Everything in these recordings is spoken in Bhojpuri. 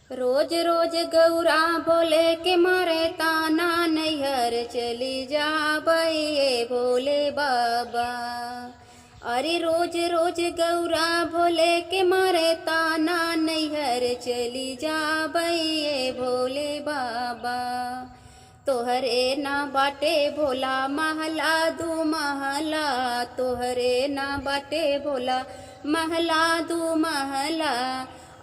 रोज रोज गौरा भोले के मारे ताना नैहर चली जा भोले बाबा। अरे रोज रोज गौरा भोले के मारे ताना नैहर चली जा भोले बाबा। तोहरे ना बाटे भोला महला दू महला, तोहरे ना बाटे भोला महला दू महला।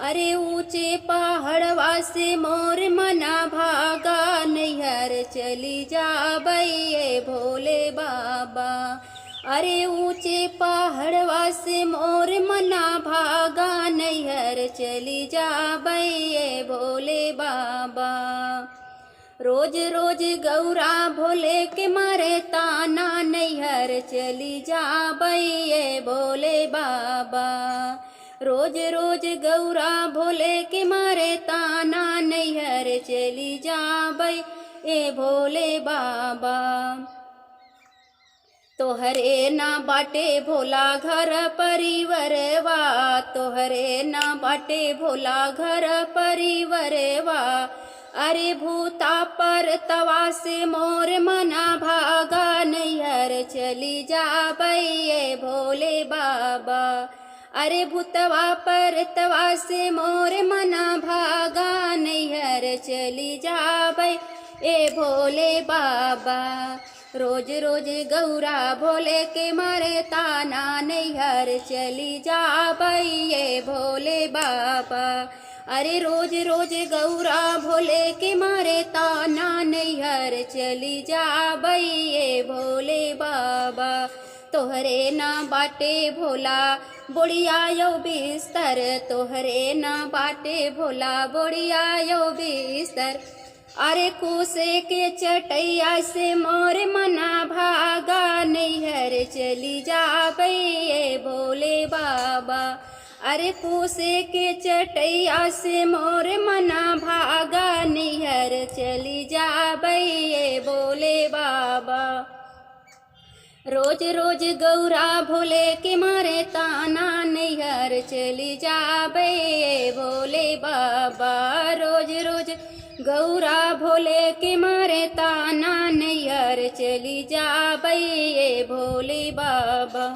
अरे ऊंचे पहाड़वा से मोर मना भागा नैहर चली जा भोले बाबा। अरे ऊंचे पहाड़वा से मोर मना भागा नैहर चली जा भोले बाबा। रोज रोज गौरा भोले के मारे ताना नैहर चली जा भोले बाबा। रोज रोज गौरा भोले के मारे ताना नैहर चली जा भोले बाबा। तोहरे ना बाटे भोला घर परिवरवा, तोहरे ना बाटे भोला घर परिवरवा। अरे भूता पर तवा से मोर मना भागा नैहर चली जा भोले बाबा। अरे भूतवा पर तवा से मोर मना भागा नैहर चली जा भोले बाबा। रोज रोज गौरा भोले के मारे ताना नैहर चली जा भोले बाबा। अरे रोज रोज गौरा भोले के मारे ताना नैहर चली जा भोले बाबा। तोहरे ना बाटे भोला बोड़िया यो बिस्तर, तोहरे ना बाटे भोला बोड़िया यो बिस्तर। अरे कुसे के चटैया से मोर मना भागा नैहर चली जा भोले बाबा। अरे कुसे के चटैया से मोर मना भागा नैहर चली जा भोले बाबा। रोज रोज गौरा भोले के मारे ताना नैहर चली जा भोले बाबा। रोज रोज गौरा भोले के मारे ताना नैहर चली जा भोले बाबा।